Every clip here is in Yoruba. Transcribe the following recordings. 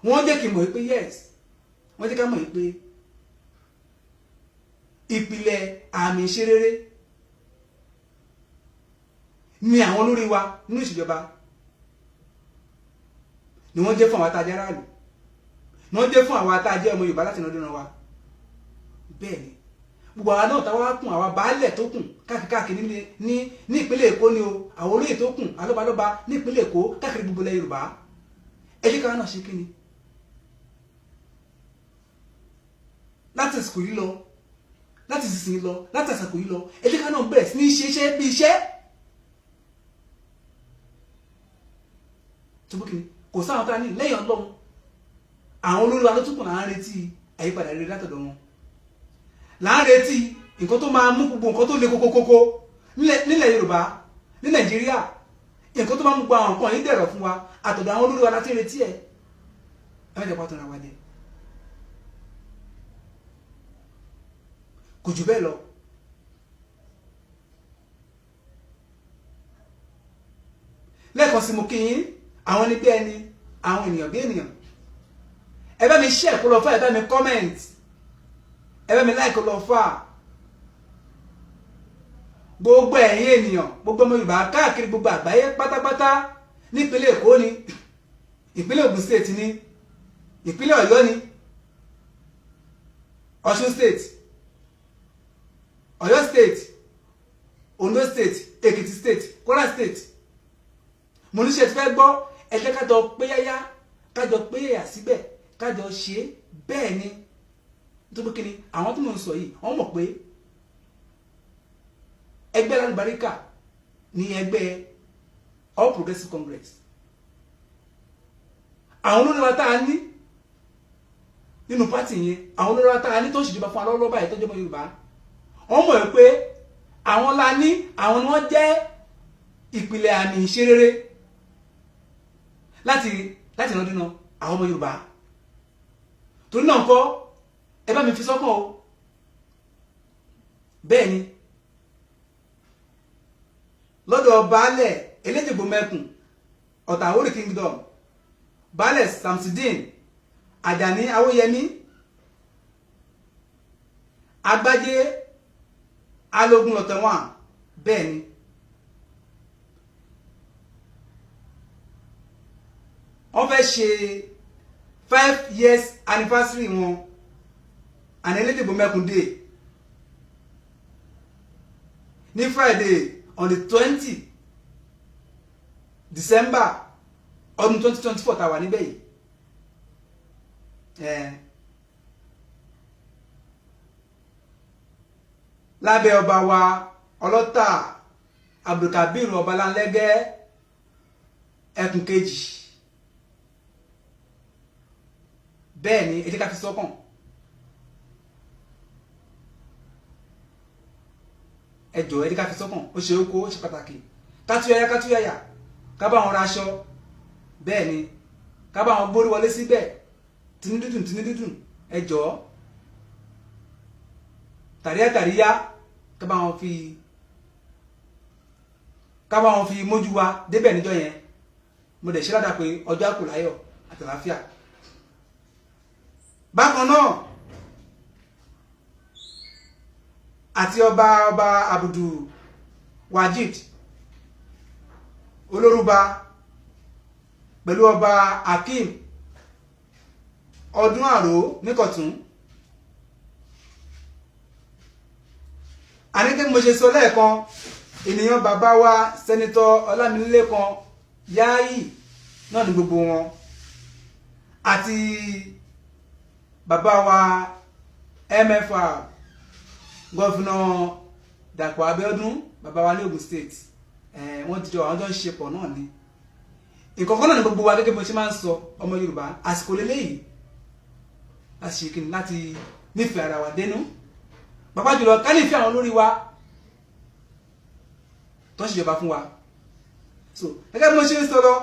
Wọ́n jẹ́ kí n mọ̀ pé yes, wọ́n jẹ́ ká mọ̀ pé ìpìlẹ̀ àmì ìṣerere ni àwọn olórí wa nínú ìṣèjọba ni wọ́n jẹ́ fún àwọn atájẹ́ aráàlú, ni wọ́n jẹ́ fún àwọn atájẹ́ ọmọ Yorùbá láti ìrandíran wa. Bẹ́ẹ̀ ni gbogbo àwa náà táwa kùn, àwa baálẹ̀ tó kùn káàkiri ní ìpínlẹ̀ Èkó ni o, àwọn olóyè tó kùn alọ́balọ́ba ní ìpínlẹ̀ Èkó káàkiri gbogbo ilẹ̀ Yorùbá, ẹ jẹ́ káwa náà ṣe kí ni láti àsìkò yìí lọ, láti ìsinsìnyí lọ, láti àsìkò yìí lọ, ẹ jẹ́ káwa náà bẹ̀rẹ̀ sí ní ṣe iṣẹ́ bí iṣẹ́. Tó bó kí ni kò sáwọn tá a ní lẹ́yìn Ọlọ́run, àwọn olórí wa ló tún kùn là ń retí àyípadà rere látọ̀dọ̀ wọn, là ń retí nǹkan tó máa mú gbogbo nǹkan tó le kókókókó nílẹ̀ Yorùbá, ní Nàìjíríà, nǹkan tó máa mú gbogbo àwọn nǹkan yìí dẹ̀rọ̀ fún wa, àtọ̀dọ̀ àwọn olórí wa láti retí ẹ̀. Ẹ má jẹ́ pátó ra wa jẹ, kò jù bẹ́ẹ̀ lọ. Lẹ́ẹ̀kan sí mo kí yín, àwọn ẹni bí ẹni, àwọn ènìyàn bí ènìyàn. Ẹ bá mi share kó lọ fà, ẹ bá mi comment, ẹ bá mi like kó lọ fà. Gbogbo ẹ̀yin ènìyàn, gbogbo ọmọ Yorùbá káàkiri gbogbo àgbáyé pátápátá, nípínlẹ̀ Èkó ni, ìpínlẹ̀ Ògùn state ni, ìpínlẹ̀ Ọ̀yọ́ ni, Ọ̀ṣun state, Ọ̀yọ́ state, Ondo state, Èkìtì state, Kwara state. Mo ní ṣe ti fẹ́ gbọ́, ẹ jẹ́ ká jọ pé yáyá, ká jọ pé yàyà síbẹ̀, ká jọ ṣe é. Bẹ́ẹ̀ ni, nítorí pé kí ni àwọn tí mò ń sọ yìí, wọ́n mọ̀ pé ẹgbẹ́ alálùbáríkà ní ẹgbẹ́ All Progressives Congress. Àwọn olórí wa tá a ní nínú pátì yẹn, àwọn olórí wa tá a ní tó ń ṣèjọba fún alọ́lọ́ báyìí tó jọmọ Yorùbá, wọ́n mọ̀ pé àwọn la ní, àwọn ni wọ́n jẹ́ ìpìlẹ̀ àmì ìṣerere láti ìrandínà àwọn ọmọ Yorùbá. Torí náà kọ́, ẹ bá mi fi sọ́kàn o. Bẹ́ẹ̀ ni lọ́dọ̀ baálẹ̀ Eléjìgbò Mẹ́kùn Ọ̀tàwórì Kingdom, baálẹ̀ Samsudeen Àjàní Awóyẹmí, Agbájé Alógún lọ́tẹ̀wọ̀n. Bẹ́ẹ̀ ni wọ́n fẹ́ ṣe 5 years anniversary wọn and Eléjìgbò Mẹ́kùn day ní Friday on the 20 December ọdún 2024 tá a wà níbẹ̀ yìí. Lábẹ́ ọba wa Ọlọ́tà Abdulkabir Ọbalanlẹ́gẹ́ ẹkùn kejì. Bẹ́ẹ̀ ni, ẹ jẹ́ ká fi sọ́kàn. Ẹ jọ̀ọ́, ẹ jẹ́ ká fi sọ́kàn. Ó ṣe kókó, ó ṣe pàtàkì. Kátúyáyá kátúyáyà, ká bá wọn ra aṣọ. Bẹ́ẹ̀ ni, ká bá wọn gbórí wọlé síbẹ̀ tinú dídùn tinú dídùn. Ẹ jọ̀ọ́, tàríyá tàríyá, ká bá wọn fi mójú wa débẹ̀ níjọ́ yẹn. Mo dẹ̀ ṣe ládàá pé ọjọ́ àkù láyọ̀ àtàláfíà. Bákan náà àti ọba Abdul Wajid Olórúba pẹ̀lú ọba Akeem Ọdún Àró níkọ̀tún. Àníkẹ́ mo ṣe sọ lẹ́ẹ̀kan, ènìyàn bàbá wa Sẹ́nitọ́ Ọlámilékan Yáyì náà ní gbogbo wọn, àti bàbá wa MFR Governor Dàpọ̀ Abíọ́dún, bàbá wa ní Ògùn State. Wọ́n ti jọ àwọn jọ ń ṣe pọ̀ náà ni. Nǹkan kan náà ní gbogbo wa. Gẹ́gẹ́ bí mo ṣe máa ń sọ, ọmọ Yorùbá, àsìkò lélẹ́yìí láti ṣe kíni, láti nífẹ̀ẹ́ ara wa dénú, pàápàá jùlọ ká nífẹ̀ẹ́ àwọn olórí wa tó ń ṣèjọba fún wa. So gẹ́gẹ́ bí mo ṣe ń sọ lọ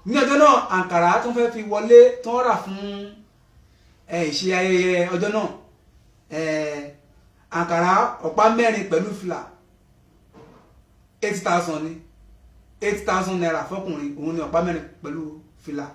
ní ọjọ́ náà, àǹkàrá tó ń fẹ́ fi wọlé tó ń rà fún ìṣe ayẹyẹ ọjọ́ náà, àǹkàrá ọ̀pá 4 pẹ̀lú fìlà, 8,000 ni, ₦8,000 fọkùnrin, òun ni ọ̀pá 4 pẹ̀lú fìlà.